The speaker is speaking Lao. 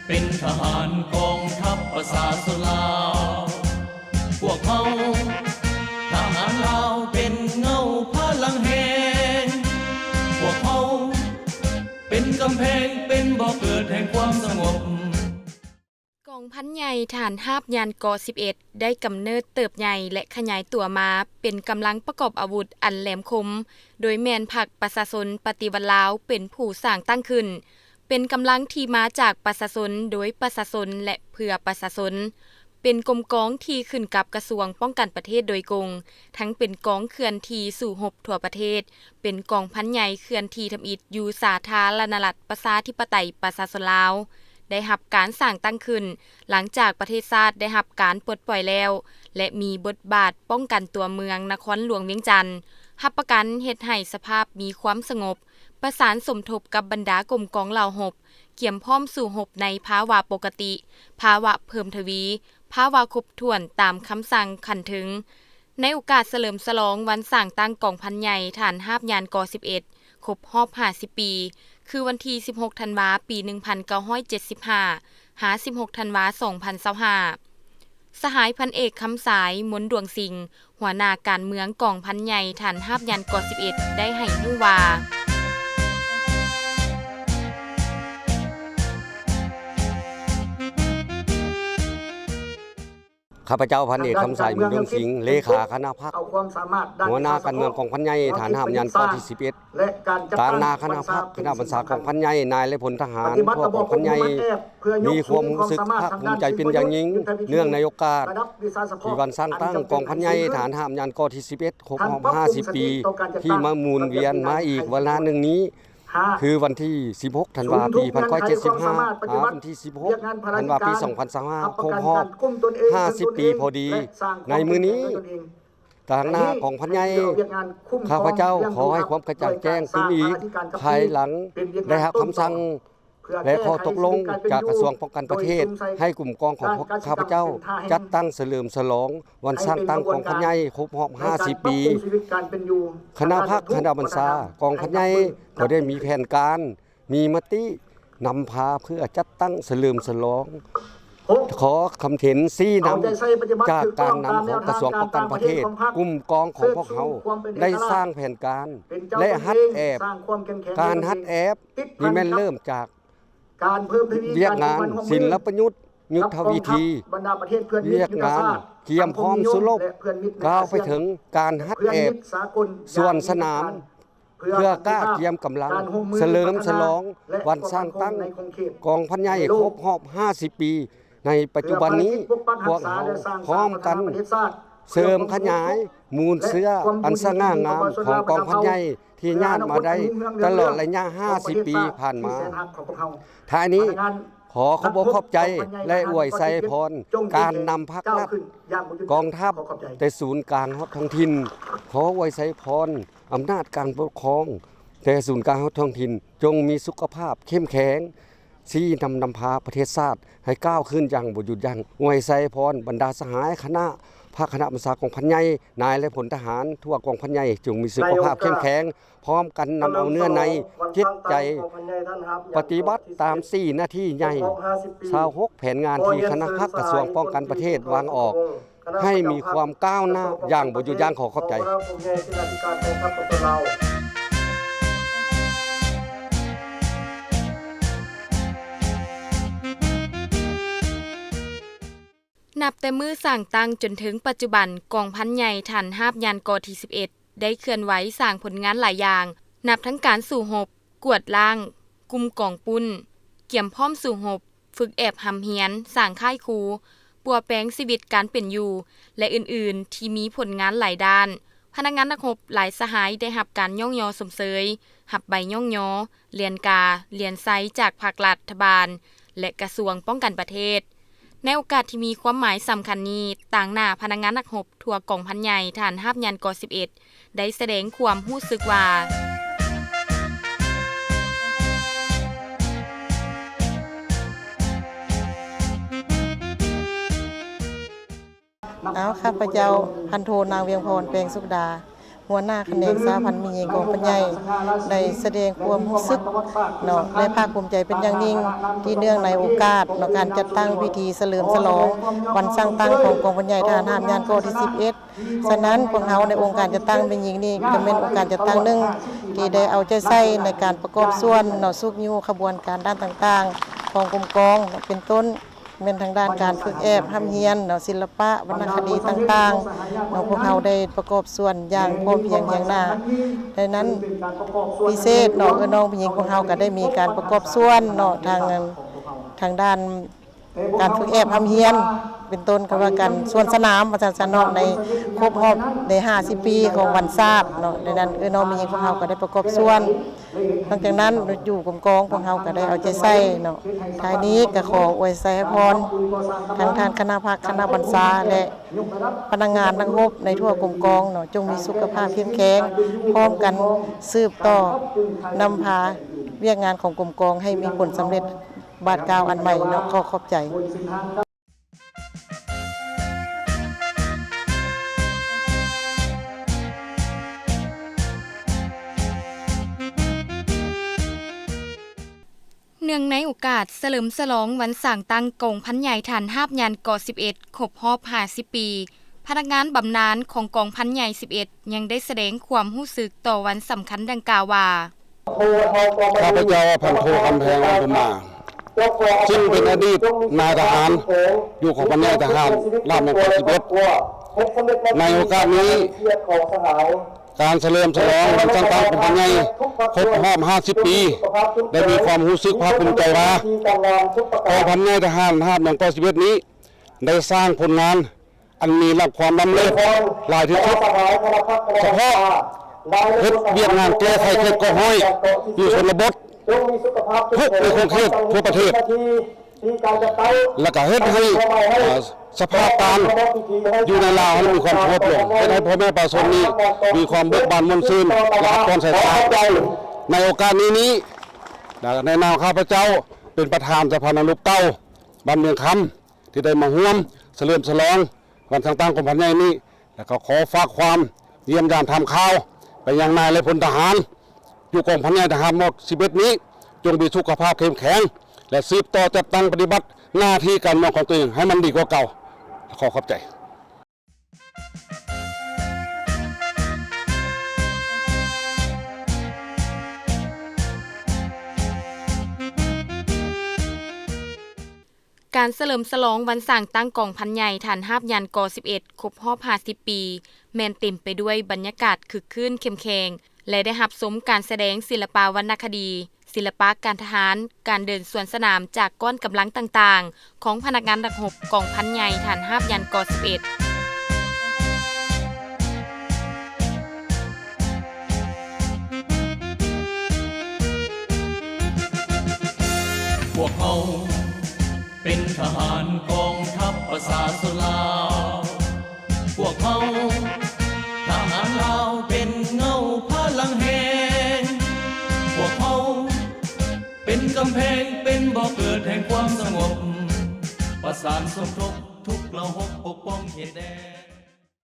ເປັນທະຫານກອງທັບປະຊາຊົນລາວ ພວກເຮົາທະຫານລາວເປັນເງົາພະລັງແຮງ ພວກເຮົາເປັນກຳແພງ ເປັນບໍ່ເກີດແຫ່ງຄວາມສະຫງົບ. ກອງພັນໃຫຍ່ທະຫານຮາບຍານ ກ ສິບເອັດ ໄດ້ກຳເນີດເຕີບໃຫຍ່ ແລະ ຂະຫຍາຍຕົວມາເປັນກຳລັງປະກອບອາວຸດອັນແຫຼມຄົມ ໂດຍແມ່ນພັກປະຊາຊົນປະຕິວັດລາວເປັນຜູ້ສ້າງຕັ້ງຂຶ້ນ. ເປັນກຳລັງທີ່ມາຈາກປະຊາຊົນ, ໂດຍປະຊາຊົນ ແລະ ເພື່ອປະຊາຊົນ. ເປັນກົມກອງທີ່ຂຶ້ນກັບກະຊວງປ້ອງກັນປະເທດໂດຍກົງ, ທັງເປັນກອງເຄື່ອນທີ່ສູ້ຮົບທົ່ວປະເທດ, ເປັນກອງພັນໃຫຍ່ເຄື່ອນທີ່ທຳອິດຢູ່ສາທາລະນະລັດ ປະຊາທິປະໄຕ ປະຊາຊົນລາວ, ໄດ້ຮັບການສ້າງຕັ້ງຂຶ້ນ ຫຼັງຈາກປະເທດຊາດໄດ້ຮັບການປົດປ່ອຍແລ້ວ ແລະ ມີບົດບາດປ້ອງກັນຕົວເມືອງນະຄອນຫຼວງວຽງຈັນ, ຮັບປະກັນເຮັດໃຫ້ສະພາບມີຄວາມສະຫງົບ, ປະສານສົມທົບກັບບັນດາກົມກອງເຫຼົ່າຮົບ, ກຽມພ້ອມສູ້ຮົບໃນພາວະປົກກະຕິ, ພາວະເພີ່ມທະວີ, ພາວະຄົບຖ້ວນຕາມຄຳສັ່ງຂັ້ນເທິງ. ໃນໂອກາດສະເຫຼີມສະຫຼອງວັນສ້າງຕັ້ງກອງພັນໃຫຍ່ທະຫານຮາບຍານ ກ ສິບເອັດ ຄົບຮອບຫ້າສິບປີ ຄືວັນທີສິບຫົກທັນວາ ປີໜຶ່ງພັນເກົ້າຮ້ອຍເຈັດສິບຫ້າ ຫາ ສິບຫົກທັນວາ ສອງພັນຊາວຫ້າ ສະຫາຍພັນເອກ ຄຳສາຍ ມົນດວງສິງ ຫົວໜ້າການເມືອງກອງພັນໃຫຍ່ທະຫານຮາບຍານ ກ ສິບເອັດ ໄດ້ໃຫ້ຮູ້ວ່າ ຂ້າພະເຈົ້າ ພັນເອກ ຄຳສາຍ ບຸນດວງສິງ ເລຂາຄະນະພັກ ຫົວໜ້າການເມືອງກອງພັນໃຫຍ່ທະຫານຮາບຍານ ກ ທີສິບເອັດ ຕາງໜ້າຄະນະພັກ ຄະນະບັນຊາກອງພັນໃຫຍ່ ນາຍ ແລະ ພົນທະຫານທົ່ວກອງພັນໃຫຍ່ ມີຄວາມຮູ້ສຶກພາກພູມໃຈເປັນຢ່າງຍິ່ງ ເນື່ອງໃນໂອກາດທີ່ວັນສ້າງຕັ້ງກອງພັນໃຫຍ່ທະຫານຮາບຍານ ກ ທີສິບເອັດ ຄົບຮອບຫ້າສິບປີ ທີ່ມາໝູນວຽນມາອີກວາລະໜຶ່ງນີ້ ຄືວັນທີສິບຫົກທັນວາ ປີພັນເກົ້າຮ້ອຍເຈັດສິບຫ້າ ຫາວັນທີສິບຫົກທັນວາ ປີສອງພັນຊາວຫ້າ ຄົບຮອບຫ້າສິບປີພໍດີ. ໃນມື້ນີ້ ຕາງໜ້າກອງພັນໃຫຍ່ ຂ້າພະເຈົ້າຂໍໃຫ້ຄວາມກະຈ່າງແຈ້ງຕື່ມອີກ ພາຍຫຼັງໄດ້ຮັບຄຳສັ່ງ ແລະ ຂໍ້ຕົກລົງຈາກກະຊວງປ້ອງກັນປະເທດ ໃຫ້ກຸ່ມກອງຂອງພວກຂ້າພະເຈົ້າຈັດຕັ້ງສະເຫຼີມສະຫຼອງວັນສ້າງຕັ້ງກອງພັນໃຫຍ່ຄົບຮອບຫ້າສິບປີ. ຄະນະພັກ ຄະນະບັນຊາກອງພັນໃຫຍ່ກໍໄດ້ມີແຜນການ ມີມະຕິນຳພາເພື່ອຈັດຕັ້ງສະເຫຼີມສະຫຼອງ. ຂໍຄຳເຫັນຊີ້ນຳຈາກການນຳຂອງກະຊວງປ້ອງກັນປະເທດ, ກຸ່ມກອງຂອງພວກເຮົາໄດ້ສ້າງແຜນການ ແລະ ຫັດແອບ. ການຫັດແອບນີ້ແມ່ນເລີ່ມຈາກວຽກງານສິນລະປະຍຸດ, ຍຸດທະວິທີ, ວຽກງານກຽມພ້ອມສູ້ຮົບ, ກ່າວໄປເຖິງການຫັດແອບສວນສະໜາມ ເພື່ອກະກຽມກຳລັງສະເຫຼີມສະຫຼອງວັນສ້າງຕັ້ງກອງພັນໃຫຍ່ຄົບຮອບຫ້າສິບປີ. ໃນປັດຈຸບັນນີ້ ພວກເຮົາພ້ອມກັນເສີມຂະຫຍາຍມູນເຊື້ອອັນສະຫງ່າງາມຂອງກອງພັນໃຫຍ່ທີ່ຍາດມາໄດ້ຕະຫຼອດໄລຍະຫ້າສິບປີຜ່ານມາ. ທ້າຍນີ້ ຂໍຂອບອົກຂອບໃຈ ແລະ ອວຍໄຊພອນການນຳພາກລັດ, ກອງທັບ, ແຕ່ສູນກາງຮອດທ້ອງຖິ່ນ. ຂໍອວຍໄຊພອນອຳນາດການປົກຄອງແຕ່ສູນກາງຮອດທ້ອງຖິ່ນ ຈົ່ງມີສຸຂະພາບເຂັ້ມແຂງ, ຊີ້ນຳນຳພາປະເທດຊາດໃຫ້ກ້າວຂຶ້ນຢ່າງບໍ່ຢຸດຢັ້ງ. ອວຍໄຊພອນບັນດາສະຫາຍຄະນະພັກ, ຄະນະບັນຊາກອງພັນໃຫຍ່, ນາຍ ແລະ ພົນທະຫານທົ່ວກອງພັນໃຫຍ່ ຈົ່ງມີສຸຂະພາບເຂັ້ມແຂງ, ພ້ອມກັນນຳເອົາເນື້ອໃນຈິດໃຈປະຕິບັດຕາມສີ່ໜ້າທີ່ໃຫຍ່ ຊາວຫົກແຜນງານທີ່ຄະນະພັກກະຊວງປ້ອງກັນປະເທດວາງອອກ ໃຫ້ມີຄວາມກ້າວໜ້າຢ່າງບໍ່ຢຸດຢັ້ງ. ຂໍຂອບໃຈ. ນັບແຕ່ມື້ສ້າງຕັ້ງຈົນເຖິງປັດຈຸບັນ, ກອງພັນໃຫຍ່ທະຫານຮາບຍານ ກ ທີສິບເອັດ ໄດ້ເຄື່ອນໄຫວສ້າງຜົນງານຫຼາຍຢ່າງ, ນັບທັງການສູ້ຮົບ, ກວດລ້າງກຸ່ມກອງປຸ້ນ, ກຽມພ້ອມສູ້ຮົບ, ຝຶກແອບຮ່ຳຮຽນ, ສ້າງຄ້າຍຄູ, ປົວແປງຊີວິດການເປັນຢູ່ ແລະ ອື່ນໆ ທີ່ມີຜົນງານຫຼາຍດ້ານ. ພະນັກງານນັກຮົບຫຼາຍສະຫາຍໄດ້ຮັບການຍ້ອງຍໍຊົມເຊີຍ, ຮັບໃບຍ້ອງຍໍ, ຫຼຽນກາ, ຫຼຽນໄຊຈາກພັກລັດຖະບານ ແລະ ກະຊວງປ້ອງກັນປະເທດ. ໃນໂອກາດທີ່ມີຄວາມໝາຍສຳຄັນນີ້, ຕາງໜ້າພະນັກງານນັກຮົບທົ່ວກອງພັນໃຫຍ່ທະຫານຮາບຍານ ກ ສິບເອັດ ໄດ້ສະແດງຄວາມຮູ້ສຶກວ່າ. ເອົາ ຂ້າພະເຈົ້າ ພັນໂທ ນາງ ວຽງພອນ ແປງສຸກດາ, ຫົວໜ້າຂະແໜງສະຫະພັນແມ່ຍິງກອງພັນໃຫຍ່ ໄດ້ສະແດງຄວາມຮູ້ສຶກເນາະ ແລະ ພາກພູມໃຈເປັນຢ່າງຍິ່ງ ທີ່ເນື່ອງໃນໂອກາດເນາະ ການຈັດຕັ້ງພິທີສະເຫຼີມສະຫຼອງວັນສ້າງຕັ້ງຂອງກອງພັນໃຫຍ່ທະຫານຮາບຍ່ານ ກ.ທີສິບເອັດ. ສະນັ້ນ ພວກເຮົາໃນອົງການຈັດຕັ້ງແມ່ຍິງນີ້ ກໍແມ່ນອົງການຈັດຕັ້ງໜຶ່ງ ທີ່ໄດ້ເອົາໃຈໃສ່ໃນການປະກອບສ່ວນເນາະ ຊຸກຍູ້ຂະບວນການດ້ານຕ່າງໆຂອງກົມກອງເນາະ ເປັນຕົ້ນ ແມ່ນທາງດ້ານການຝຶກແອບຮ່ຳຮຽນເນາະ ສິລະປະ ວັນນະຄະດີຕ່າງໆເນາະ ພວກເຮົາໄດ້ປະກອບສ່ວນຢ່າງພ້ອມພຽງຮຽງໜ້າ. ໃນນັ້ນພິເສດເນາະ ເອື້ອຍນ້ອງຜູ້ຍິງຂອງເຮົາກໍໄດ້ມີການປະກອບສ່ວນເນາະ ທາງ ທາງດ້ານການຝຶກແອບຮ່ຳຮຽນ ເປັນຕົ້ນຄຳວ່າການສວນສະໜາມ ວ່າຊັ້ນຊະເນາະ ໃນຄົບຮອບໃນຫ້າສິບປີຂອງວັນຊາດເນາະ. ໃນນັ້ນເອື້ອຍນ້ອງແມ່ຍິງຂອງເຮົາກໍໄດ້ປະກອບສ່ວນ ຫຼັງຈາກນັ້ນຢູ່ກົມກອງ ພວກເຮົາກໍໄດ້ເອົາໃຈໃສ່ເນາະ. ທ້າຍນີ້ກໍຂໍອວຍໄຊໃຫ້ພອນ ທັງທ່ານຄະນະພັກ ຄະນະບັນຊາ ແລະ ພະນັກງານນັກຮົບໃນທົ່ວກົມກອງເນາະ ຈົ່ງມີສຸຂະພາບເຂັ້ມແຂງ ພ້ອມກັນສືບຕໍ່ນຳພາວຽກງານຂອງກົມກອງໃຫ້ມີຜົນສຳເລັດບາດກ້າວອັນໃໝ່ເນາະ. ຂໍຂອບໃຈ. ເນື່ອງໃນໂອກາດສະເຫຼີມສະຫຼອງວັນສ້າງຕັ້ງກອງພັນໃຫຍ່ທະຫານຮາບຍ່ານ ກ.ສິບເອັດ ຄົບຮອບຫ້າສິບປີ, ພະນັກງານບຳນານຂອງກອງພັນໃຫຍ່ ສິບເອັດ ຍັງໄດ້ສະແດງຄວາມຮູ້ສຶກຕໍ່ວັນສຳຄັນດັ່ງກ່າວວ່າ ຂ້າພະເຈົ້າ ພັນໂທ ຄຳແພງ ວັນບຸມມາ ຊຶ່ງເປັນອະດີດນາຍທະຫານຢູ່ກອງພັນໃຫຍ່ທະຫານລາບຍ່ານ ກ.ສິບເອັດ ໃນໂອກາດນີ້ ການສະເຫຼີມສະຫຼອງວັນສ້າງຕັ້ງກອງພັນໃຫຍ່ຄົບຮອບຫ້າສິບປີ ໄດ້ມີຄວາມຮູ້ສຶກພາກພູມໃຈວ່າ ກອງພັນໃຫຍ່ທະຫານລາບຍ່ານ ກ.ສິບເອັດ ນີ້ ໄດ້ສ້າງຜົນງານອັນມີລະດັບຄວາມລ້ຳເລີດຫຼາຍທີ່ສຸດ ສະເພາະເຮັດວຽກງານແກ້ໄຂເຂດເກາະຫ້ອຍຢູ່ຊົນນະບົດ ທຸກໃນຂົງເຂດທົ່ວປະເທດ ແລະ ກະເຮັດໃຫ້ ເອີ່ ສະພາບການຢູ່ໃນລາວໃຫ້ມີຄວາມສະຫງົບລົງ ເຮັດໃຫ້ພໍ່ແມ່ປະຊາຊົນນີ້ມີຄວາມເບີກບານມ່ວນຊື່ນ ແລະ ຮັກຄວາມໃສ່ຊາດ. ໃນໂອກາດນີ້ນີ້ ໃນນາມຂ້າພະເຈົ້າເປັນປະທານສະພານາຍົກເກົ່າບ້ານວຽງຄຳ ທີ່ໄດ້ມາຮ່ວມສະເຫຼີມສະຫຼອງວັນສ້າງຕັ້ງກອງພັນໃຫຍ່ນີ້ ແລະ ກໍຂໍຝາກຄວາມຢ້ຽມຢາມຖາມຂ່າວໄປຍັງນາຍ ແລະ ພົນທະຫານ ຢູ່ກອງພັນໃຫຍ່ທະຫານ ມ.ສິບເອັດ ນີ້ ຈົ່ງມີສຸຂະພາບເຂັ້ມແຂງ ແລະ ສືບຕໍ່ຈັດຕັ້ງປະຕິບັດໜ້າທີ່ການເມືອງຂອງຕົວເອງໃຫ້ມັນດີກວ່າເກົ່າ. ຂໍຂອບໃຈ. ການສະເຫຼີມສະຫຼອງວັນສ້າງຕັ້ງກອງພັນໃຫຍ່ທະຫານຮາບຍ່ານ ກ.ສິບເອັດ ຄົບຮອບຫ້າສິບປີ ແມ່ນເຕັມໄປດ້ວຍບັນຍາກາດຄຶກຄື້ນເຂັ້ມແຂງ ແລະ ໄດ້ຮັບຊົມການສະແດງສິລະປະວັນນະຄະດີ, ສິລະປະການທະຫານ, ການເດີນສວນສະໜາມຈາກກ້ອນກຳລັງຕ່າງໆ ຂອງພະນັກງານນັກຮົບກອງພັນໃຫຍ່ທະຫານຮາບຍ່ານ ກ.ສິບເອັດ. ພວກເຮົາເປັນທະຫານກອງທັບປະຊາຊົນລາວ. ພວກເຮົາທະຫານລາວເປັນເງົາພະລັງແຮງ. ພວກເຮົາເປັນກຳແພງ ເປັນບໍ່ເກີດແຫ່ງຄວາມສະຫງົບ. ປະສານສົມທົບທຸກລະຫົບ ປົກປ້ອງເຂດແດນ.